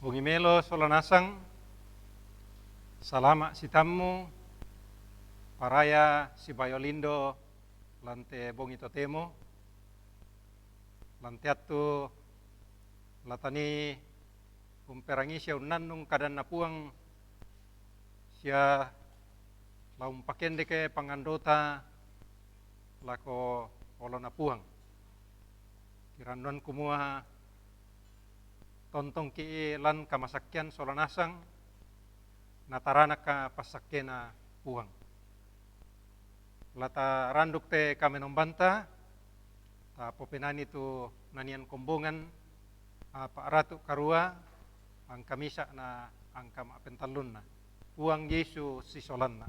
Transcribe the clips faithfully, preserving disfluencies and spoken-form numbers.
Bongi melo sola nasang, salama' sitammu, paraya sibayo lindo lan te bongi totemo, lan te attu la tanii umperangii sia unnannung kadanNa Puang, sia la umpakendeke pangandota lako oloNa Puang. Kirannuan kumua tontongki' lan kamasakkean sola nasang, nataranaka passakkena Puang. La taranduk te kamenombanta, tapopenani tu nanian kombongan, apa' ratu' karua, angka misa' na angka ma'pentallunna. Puang Yesu sisolanna.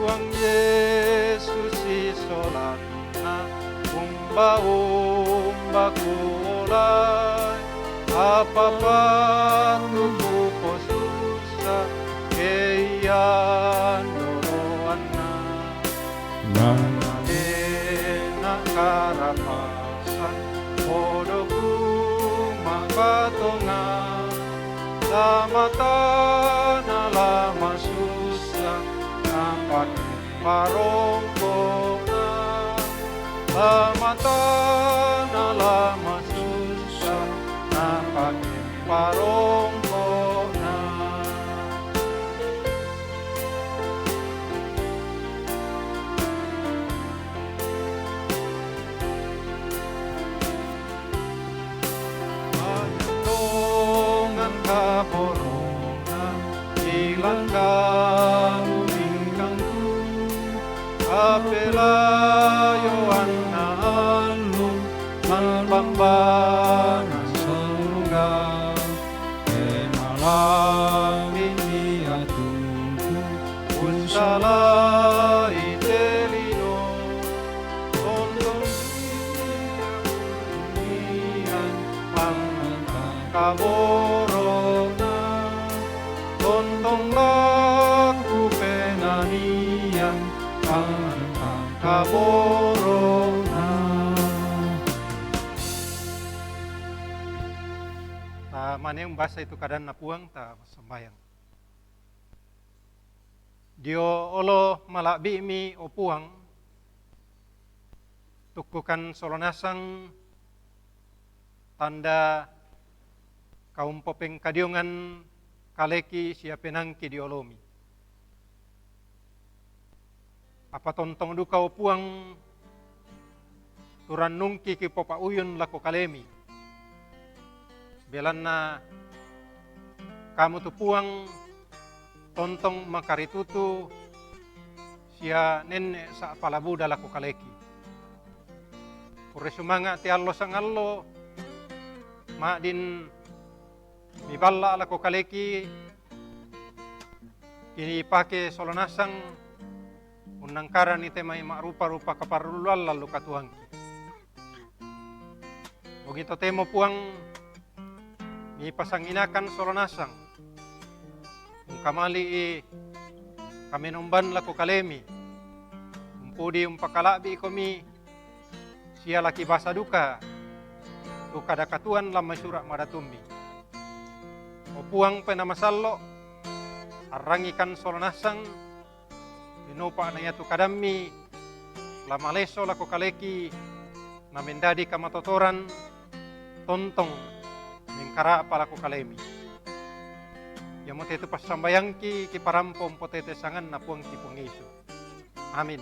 Puang Yesu sisolanna, umba-umba kuolai, apa-apa tu kuposussa, keian doloanna. Nanadena karapasan, podoku ma'patonga, la matana la masussa, napake parongko'na, la matana la masussa, napake parongko'na. Tongan kaborona, ilang kamu bingkangku, apela yoanna allu, malbambana suruga, e malami ni atuku, usalai te lino, tontong nian panganta kaborona, tontong laku penanian panganta kaborona. Ta mane umbasa itu kadanNa Puang, ta massambayang. Dio olo mala'bi'mi, o Puang, tukkukan sola nasang tanda kaumpopengkadiongan kaleki sia penaangki dio olomi. Apa tontong duka, o Puang, tu rannungki kipopa'uyun lako kalemi. Belanna Kamu tu Puang, tontong makaritutu sia nenne' sa'pala buda lako kaleki. Kurre sumanga' te allo sangallo, ma'din miballa' lako kaleki, kinipake sola nasang unnangkarani te mai ma'rupa-rupa kaparalluan lallu katuoangki. Bongi totemo, Puang, mipasanginakan sola nasang, ungkamali'i kamenomban lako kalemi, umpudi umpakala'bi'ikomi, sia la kibasa duka tu kada katuoan lan mai sura' madatummi. O Puang Penaa Masallo', arrangikan sola nasang, dinopa' na iatu kadammi la maleso lako kaleki, na mendadi kamatotoran, tontong mengkara'pa lako kalemi. Iamote tu passambayangki kiparampo umpotete sanganNa Puangki Puang Yesu. Amin.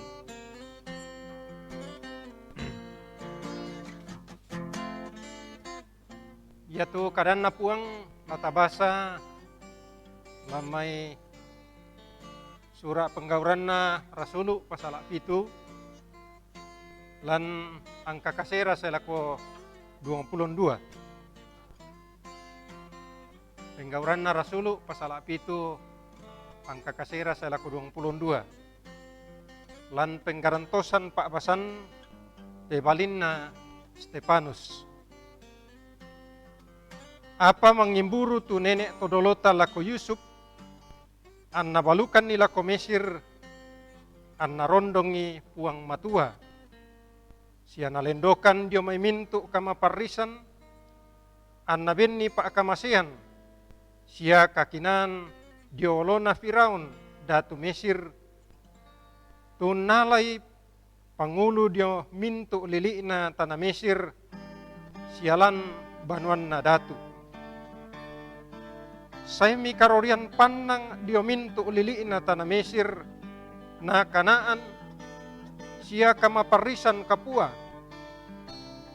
Iatu kadanNa Puang natabasa lan mai sura' Penggauranna Rasulu' pasala' pitu, lan angka kasera sae lako duangpulo dua. Penggauranna Rasulu' pasala' pitu, angka kasera sae lako duangpulo dua. Lan penggarantosan pa'basan pebalinna Stefanus. Apa mangimburu tu nene' to dolota lako Yusuf, Anna balukanni lako Mesir, anna rondongi Puang Matua, sia nalendokan dio mai mintu' kamaparrisan, anna benni pa'kamasean sia kakinaan dio olona Firaun, datu Mesir, tu unnalai pangulu dio mintu' lili'na tana Mesir sia lan banuanna datu. Saemi karorian pannang dio mintu' lili'na tana Mesir na Kanaan sia kamaparrisan kapua,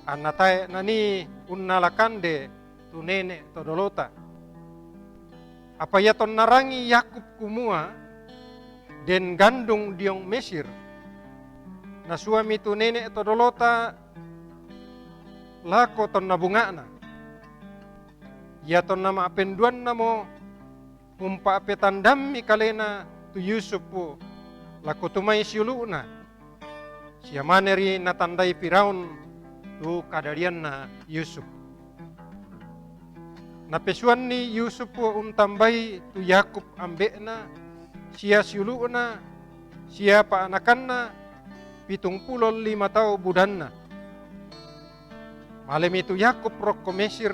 anna tae' nanii unnala kande tu nene' to dolota. Apa iatonna rangii Yakub kumua den gandung diong Mesir, nasuami tu nene' to dolota lako tonna bunga'na. Iatonna ma'penduannamo umpa'petandammi kalena tu Yusuf lako tu mai siulu'na, sia mane ri natandai Firaun tu kadadianna Yusuf. Napesuanni Yusuf untambai tu Yakub ambe'na sia siulu'na sia pa'anakanna pitung pulo lima tau budanna. Malemi tu Yakub rokko Mesir,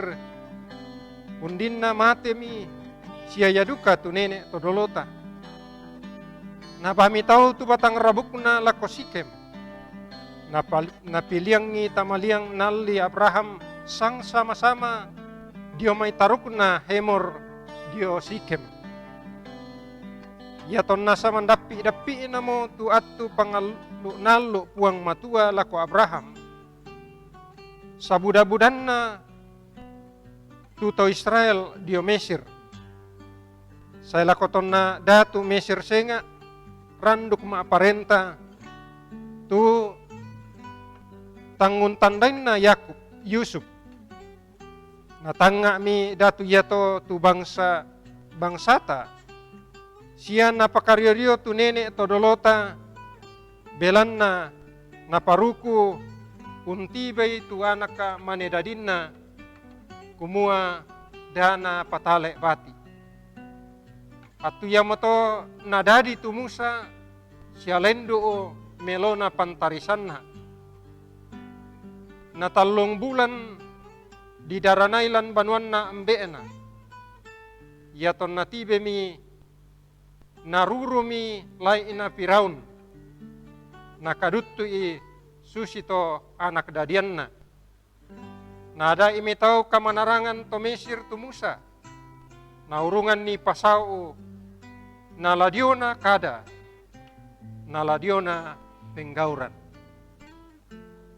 undinna matemi sia ia duka tu nene' to dolota. Nabami tau tu batang rabukna lako Sikhem. Napal-, napiliangi tamaliang naalli Abraham sangsama-sama dio mai tarukna Hemor dio Sikhem. Iatonna samandappi-dappi'namo tu attu pangallu-naallu Puang Matua lako Abraham, sabuda-budanna tu to Israel dio Mesir. Sae lako tonna datu Mesir senga' randuk ma'parenta tu tangngun tandainna Yakub, Yusuf. Natangnga'mi datu iato tu bangsa-bangsata, sia napakario-rio tu nene' to dolota, belanna naparuku untibai tu anaka mane dadinna, kumua da napatale' bati'. Attu iamoto nadadi tu Musa sia lendu' melona pantarisanna. Natallung bulan didaranai lan banuanna ambe'na. Iatonna tibemi, narurumi lai'na Firaun, nakaduttu'i susito anak dadianna. Naada'i metau kamanarangan to Mesir tu Musa, naurunganni pasau, nala diona kada, nala diona penggauran.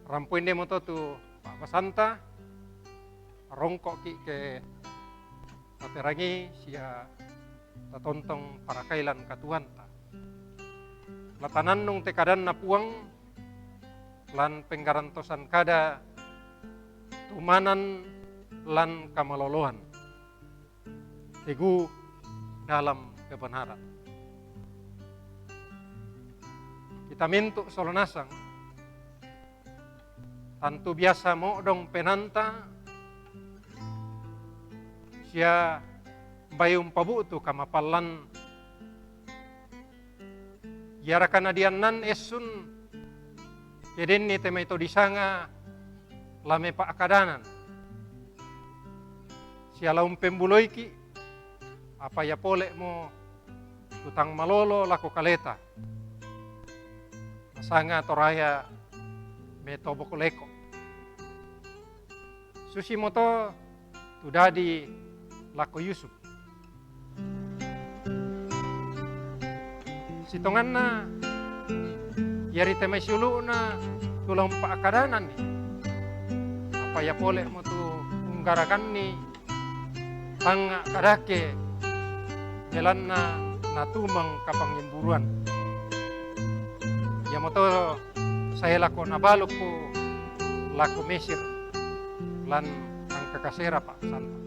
Rampo indemoto tu pa'basanta, rongko'ki' ke taterangii sia tatontong parakailan katuoanta. Natanannung te kadanna Puang lan penggarantosan kada tumanan lan kamaloloan. Teguh dalam kebenaran. Kita mintu' sola nasang, tantu biasa mo'dong penaanta sia mbai umpabu'tu kamapallan. Iaraka nadiannan essun ke denni te mai to disanga la mepa'kadanan sia la umpembuloiki', apa ia pole'mo tu tang malolo lako kaleta, nasanga Toraya metobok leko. Susimoto tu dadi lako Yusuf. Sitonganna, ia ri te mai siulu'na tu la umpa'kadananni, apa ia pole'mo tu unggaraganni tangnga' kadake, belanna natumang kapangimburuan. Iamoto sae lako nabalukku lako Mesir lan angkakasera pa'basanta.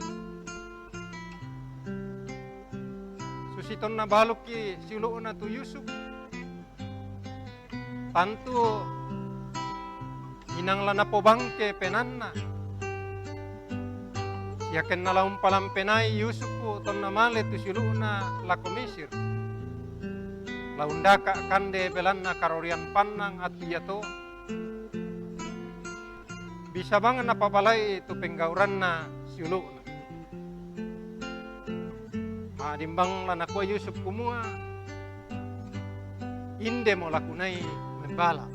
Susitonna balukki siulu'na tu Yusuf, tantu inang la napobangke penaanna. Iakenna la umpalampenai Yusuf tonna male tu siulu'na lako Mesir, La undaka' kande belanna karorian pannang attu iato, bisa bang napabala'i tu penggauranna siulu'na. Ma'din bang la nakua Yusuf kumua, "Indemo la kunai membala'."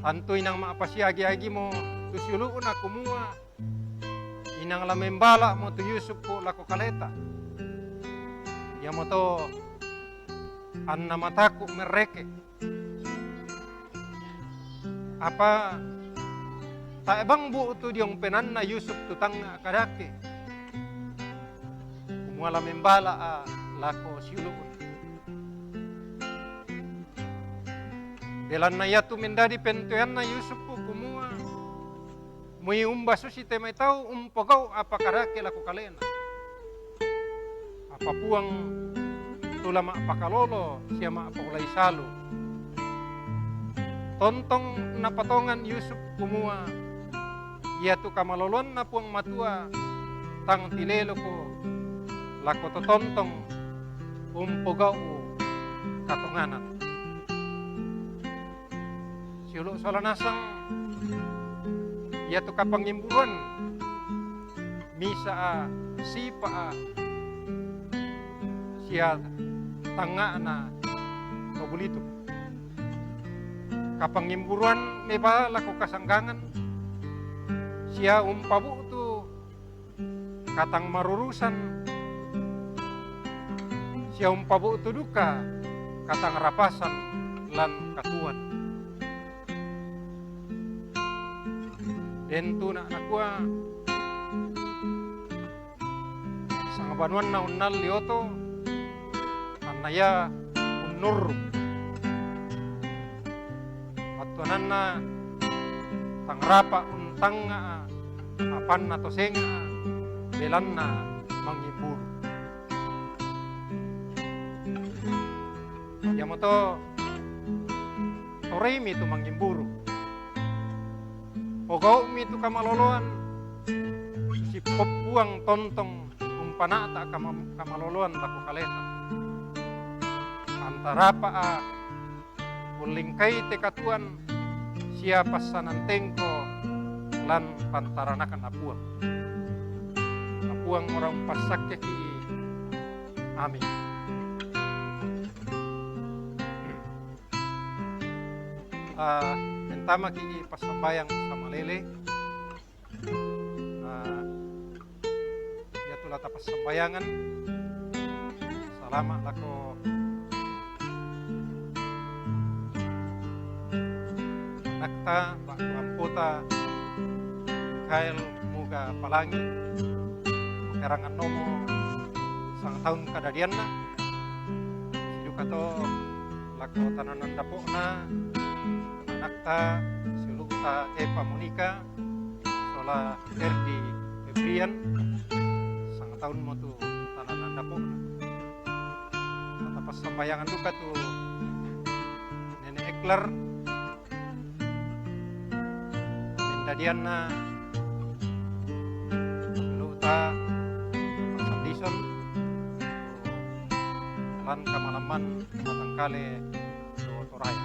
Tantu inang ma'pasiagi-agimo tu siulu'na kumua, inang la membala'mo tu Yusuf lako kaleta. Iamoto anna mataku merreke. Apa tae' bang bu'tu diong penaanna Yusuf tu tangnga' kadake, kumua la membala'a lako siulu'na. Belanna iatu mendadi pentoeanna Yusuf kumua, "Moi umba susi te mai tau umpogau' apa kadake lako kalena. Apa Puang tu la ma'pakalolo sia ma'paolai salu." Tontong napatongan Yusuf kumua, iatu kamaloloanna Puang Matua tang tileloko lako to tontong umpogau' katonganan. Siulu' sola nasang iatu kapangimburuan, misa'a, sipa'a, sia tangnga'na to bulituk. Kapangimburuan mebaa lako kasanggangan, sia umpabu'tu katang marurusan, sia umpabu'tu duka katang rapasan lan katuoan. Den tu na-, nakua, sangabanuanna unnalli oto, anna ia unnurru. Mattuananna tang rapa' untangnga'a apanna to senga'a, belanna mangimburu. Iamoto toreimi tu mangimburu. Pogau'mi tu kamaloloan, susi Puang tontong umpana'ta kama-, kamaloloan lako kaleta. Antarapa'a ullingkai te katuoan sia passanan tengko lan pantaranakanna Puang. Na Puang mora umpassakkeki. Amin. Ah, mentamaki passambayang samalele. Ah, iatu la tapassambayangan. Salama' lako anakta, ba'tu ampota Mikael Muga Palangi, karangan nomo sangtaun kadadianna. Siduka to lako tananan dapo'na, anakta, siulu'ta Eva Monica, sola Ferdi Febrian, sangtaunmo tu tananan dapo'na. Tapassambayangan duka tu Nene' Eklar, mendadianna siulu'ta Sandison, lan kamalamman matangkale tu Toraya.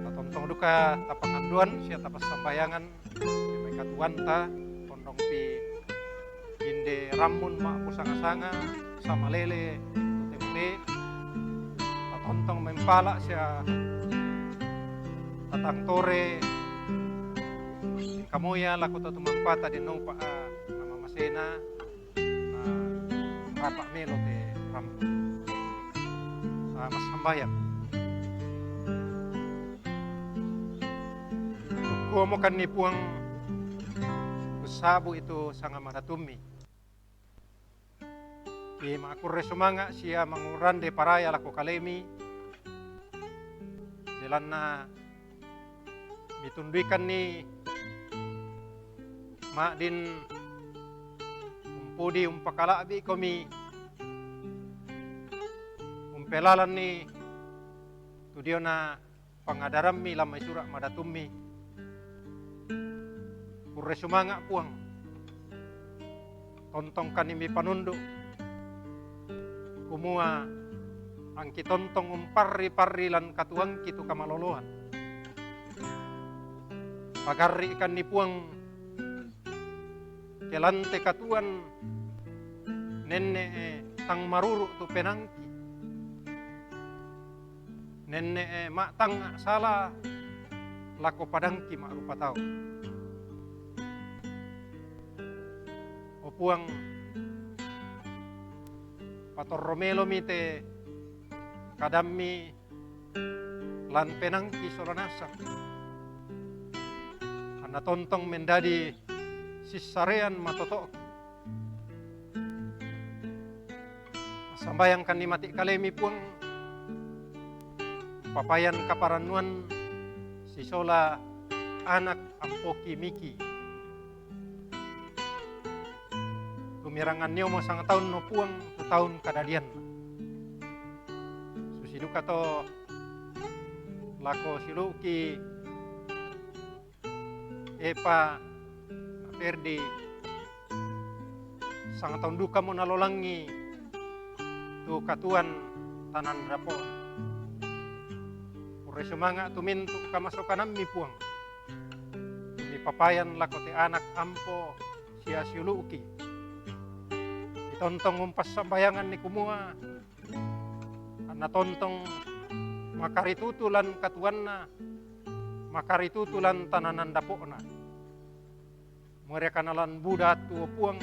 Tatontong duka tapanganduan sia tapassambayangan ri mai katuoanta, tondongpi Inde Rammun ma'pusanga-sanga, samalele, tempe, tatontong mempala' sia tatangtore, kamoya lako to tumampata den noupa, a, namamasena, na rapa' melo te Rammun. Sa massambayang. Kukkuomokanni Puang, kussabu'i tu sanga madatummi. Pi ma'kurre sumanga' sia mangurande paraya lako kalemi, belanna mitunduikanni ma'din umpudi umpakala'bi'komi, umpelalanni tu diona pangadarammi lan mai sura' madatummi. Kurre sumanga' Puang, tontongkanni mipanundu', Kumua angki tontong umparri-parri lan katuoangki tu kamaloloan. Pagarri'kanni Puang ke lan te katuoan nenne'e tang maruru' tu penaangki, nenne'e ma'tangnga' sala lako padangki ma'rupa tau. O Puang, patorro melomi te kadammi lan penaangki sola nasang, anna tontong mendadi sissarean matoto'ki. Massambayangkanni mati' kalemi Puang, papayan kaparannuan sisola anak ampoki Miki. Tumiranganni omo sangtaunno Puang tu taun kadadianna. Susi duka to lako siulu'ki Epa, Ferdi, sangtaun dukamo nalolangi tu katuoan tanan dapo'na. Purre sumanga' tu mintu' kamasokanammi Puang, mipapayan lako te anak ampo sia siulu'ki. Kitontong umpassambayanganni kumua, anna tontong makaritutu lan katuoanna, makaritutu lan tananan dapo'na. Muarekana lan buda attu, o Puang,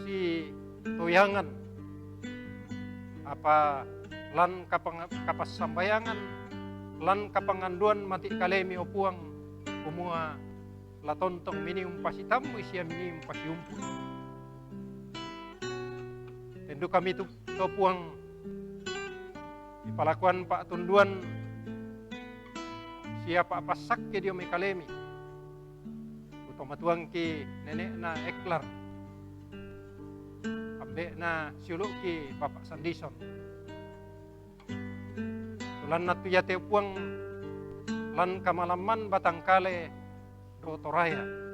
sitoyangan, apa lan kapang-, kapassambayangan, lan kapangandoan mati' kalemi, o Puang, kumua la tontong minium pasitammui sia minium pasiumpui. Ten dukami tu to Puang, mipalakuan pa'tunduan sia pa'passakke dio mai kalemi. Tu tomatuangki nene'na Eklar, ambe'na siulu'ki Bapak Sandison. Tulanna tu iate, o Puang, lan kamalamman batang kale do Toraya.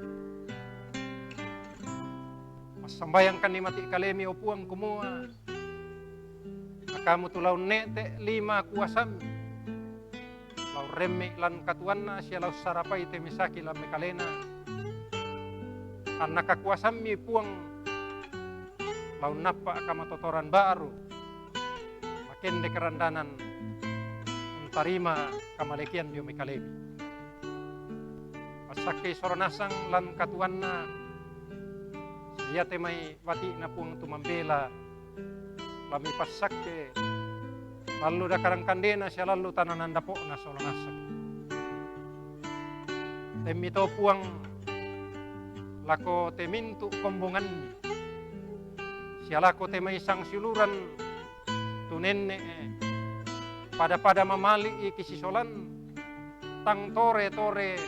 Massambayangkanni mati' kalemi, o Puang, kumua, na Kamu tu la unne'te' lima kuasammi, la urremme' lan katuoanna sia la ussarapai te mai saki lan mai kalena, anna kakuasammi, Puang, la unnappa' kamatotoran ba'ru, makendek randanan untarima kamalekean dio mai kalemi. Passakkei sola nasang lan katuoanna, sia iate mai bati'na, Puang, tu mambela, la mipassakke lallu dakarang kandena sia lallu tananan dapo'na sola nasang. Temmi to, Puang, lako te mintu' kombonganni sia lako te mai sangsiuluran tu nenne'e pada-pada mamali'i kisisolan, tang tore-tore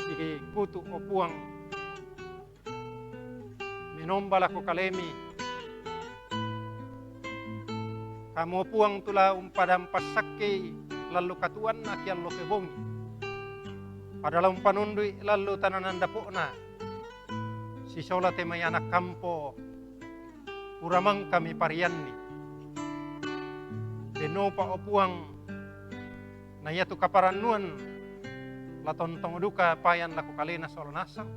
sikutu', o Puang, menomba lako kalemi. Kamu, o Puang, tu la umpadang passakkei lallu katuoanna ki allo ke bongi, pada la umpanundu'i lallu tananan dapo'na sisola te mai anak ampo pura mangka miparianni. Dennopa, o Puang, na iatu kaparannuan la tontong duka payan lako kalena sola nasang.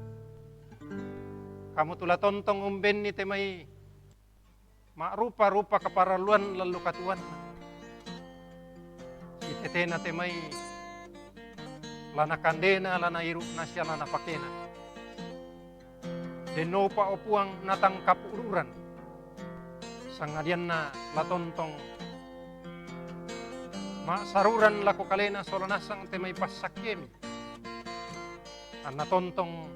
Kamu tu la tontong umbenni te mai ma'rupa-rupa kaparalluan lallu katuoanna. Sitetena te mai la nakandena, la nairu'na sia la napakena. Dennopa, o Puang, na tang kapu'ruran, sangadianna la tontong ma'saruran lako kalena sola nasang te mai passakkemi, anna tontong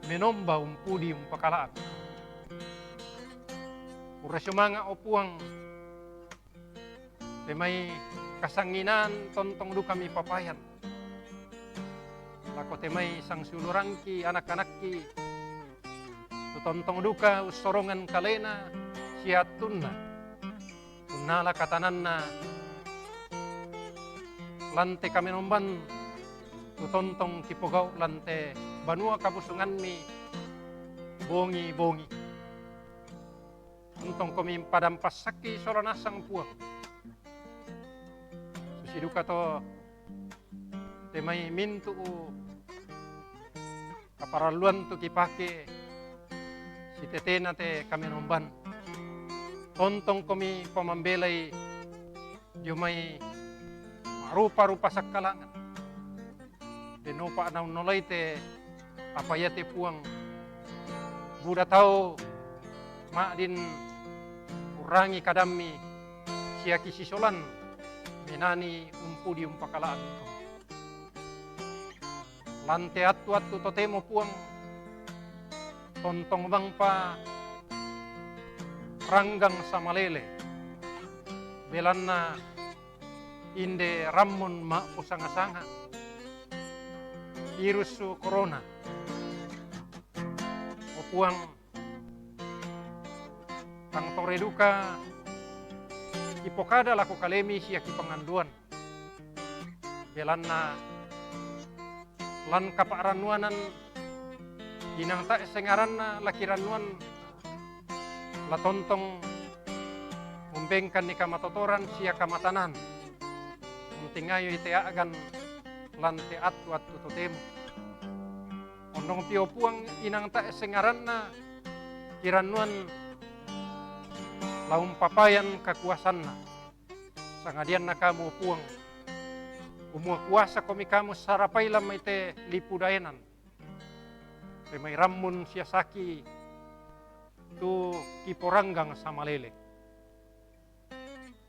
menomba umpudi umpakala'bi. Purre sumanga', o Puang, te mai kasanginaan tontong duka mipapayan lako te mai sangsiulurangki anak-anakki, tu tontong duka ussorongan kalena sia attunna unnala katananna lan te kamenomban, tu tontong kipogau' lan te banua kabusunganmi bongi-bongi. Tontong komi padam passakki sola nasang Puang. Susi duka to te mai mintu' kaparalluan tu kipake sitetena te kamenomban. Tontong komi pamambelai dio mai ma'rupa-rupa sakkalangan. Dennopa naunnolai te apa iate Puang, buda tau ma'din urangi kadammi siaki sisolan menani umpudi umpakala'bi. Lan te attu-attu totemo Puang, tontong bangpa ranggang samalele, belanna inde rammun ma'posanga-sanga virus corona. O Puang, tang tore duka kipokada lako kalemi sia kipanganduan. Belanna lan kapa'rannuanan inang tae' sengaranna lakirannuan la tontong umbengkanni kamatotoran sia kamatanan. Untingayoi te a'gan lan te attu-attu totemo. Ondong pio Puang inang tae' sengaranna kirannuan la umpapayan kakuasanna. Sangadianna kamu Puang, kumua kuasa komi kamu sarapai lan mai te lipu daenan. Te mai rammun sia saki tu kiporanggang samalele.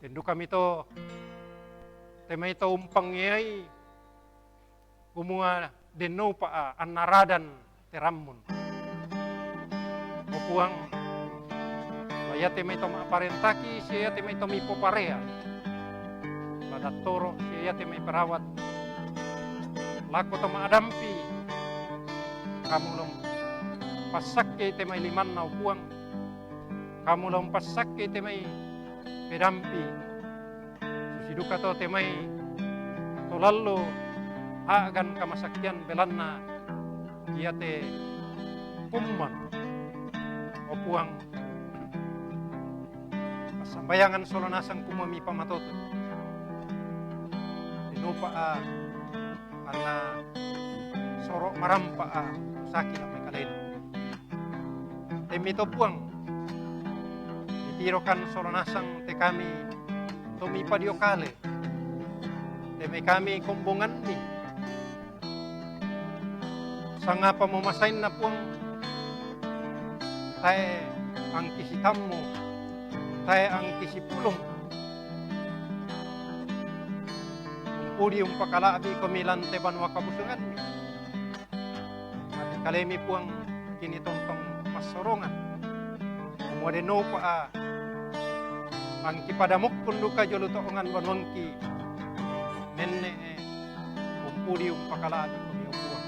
Tendukami to te mai to umpangeai kumua dennopa a anna radan te rammun. O Puang, la iate mai to ma'parentaki sia iate mai to mipoparea, la dattoro sia iate mai perawat, lako to ma'dampi, kamu la umpassakkei te mai limanna, o Puang, kamu la umpassakkei te mai pedampi. Susi duka to te mai to lallo a'gan kamasakkean belanna iate kumman. O Puang, passambayangan sola nasang kumua mipamatoto. Dennopa a anna soro marampa a saki lan mai kalena. Temmi to Puang, mitirokan sola nasang te kami to mipadio kale, te mai kami kombonganni. Sangapa mumasainna Puang, tae' angki sitammu, tae' angki sipulung. Umpudi umpakala'bi komi lan te banua kabusunganmi. Mati kalemi Puang, kini tontong massorongan. Kumua dennopa a angki padamukkun duka jolo to'ongan banuangki. Nenne'e umpudi umpakala'bi komi, o Puang.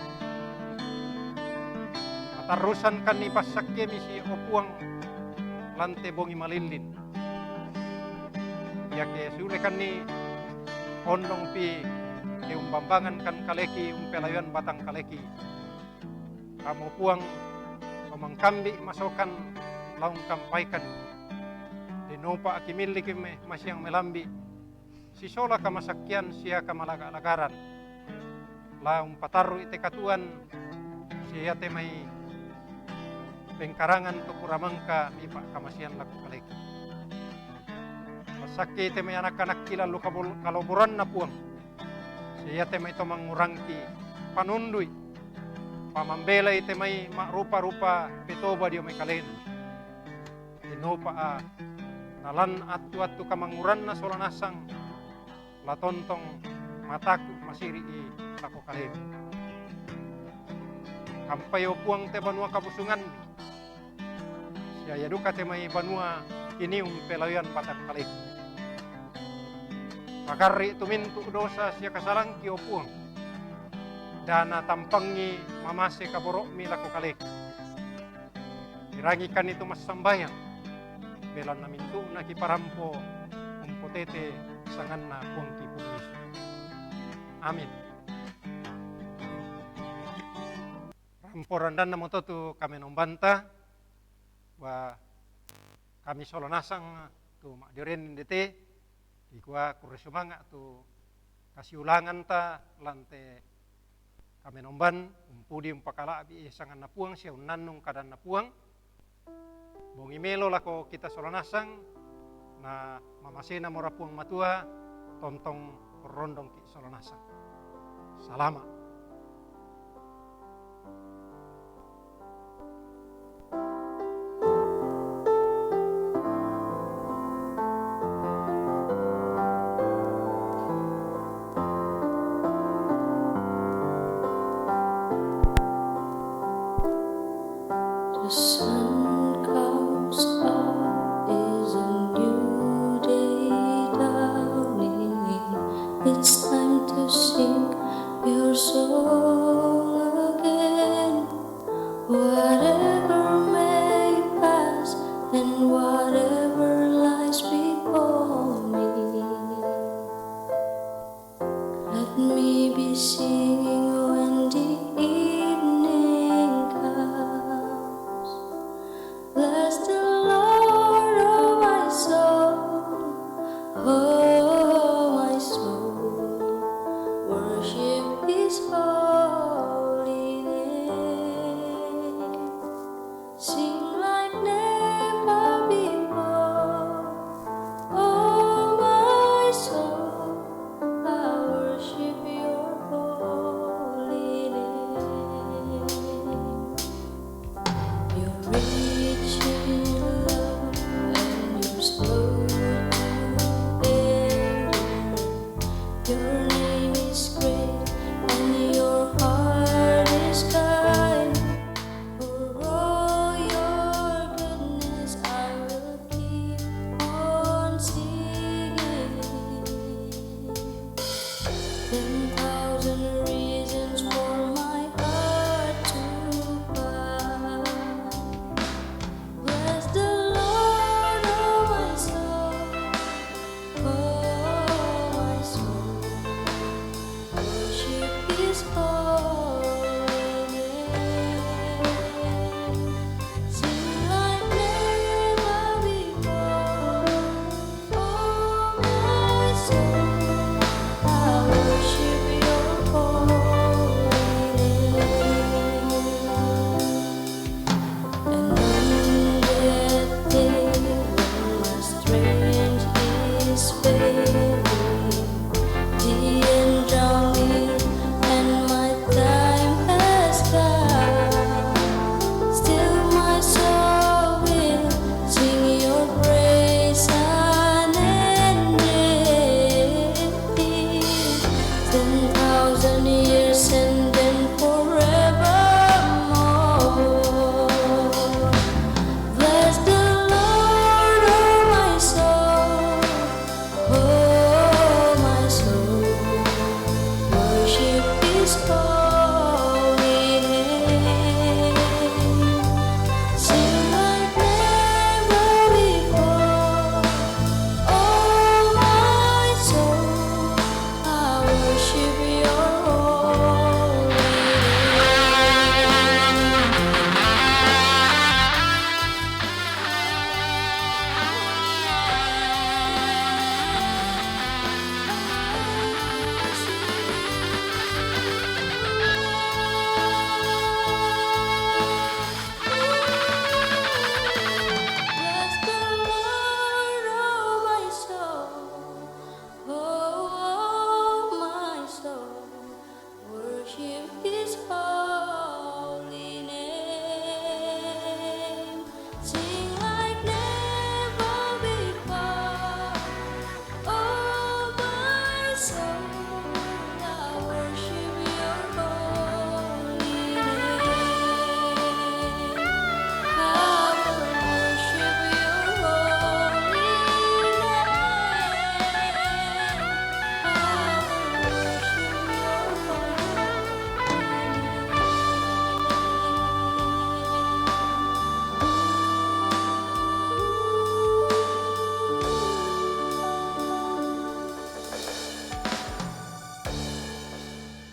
Matarrusankanni passakkemi si, o Puang, lan te bongi malillin. Iake sulekanni ondongpi ke umbambangankan kaleki umpelayoan batang kaleki. Kamu Puang, to mangkambi masokan la ungkampaikan. Dennopa aki milliki me-, masiang melambi sisola kamasakkean sia kamalaga-lagaran. La umpatarru'i te katuoan sia iate mai pengkarangan to pura mangka mipa'kamasean lako kaleki. Passakkei te mai anak-anakki lallu kabol-, kaloboranna Puang. Sia iate mai to mangurangki, panundu'i, pamambelai te mai ma'rupa-rupa petoba dio mai kalena. Dennopa a nalan attu-attu kamanguranna sola nasang la tontong mataku masiri'i lako kalemi. Kampai, o Puang, te banua kabusunganmi, sia ia duka te mai banua kini umpelayoan batang kaleki. Pagarri' tu mintu' dosa sia kasalangki, o Puang, da natampangi mamase kaboro'mi lako kaleki. Irangikanni tu massambayang, belanna mintu'na kiparampo umpotete sanganna Puangki Puang Yesu. Amin. Rampo randannamo to tu kamenombanta, wa Kami sola nasang tu maddioreng nde te, dikua kurre sumanga' tu kasiulanganta lan te kamenomban, umpudi umpakala'bi sanganna Puang sia unnannung kadanna Puang. Bongi melo lako kita sola nasang, na mamasenamora Puang Matua, tontong rondongki' sola nasang. Salama'.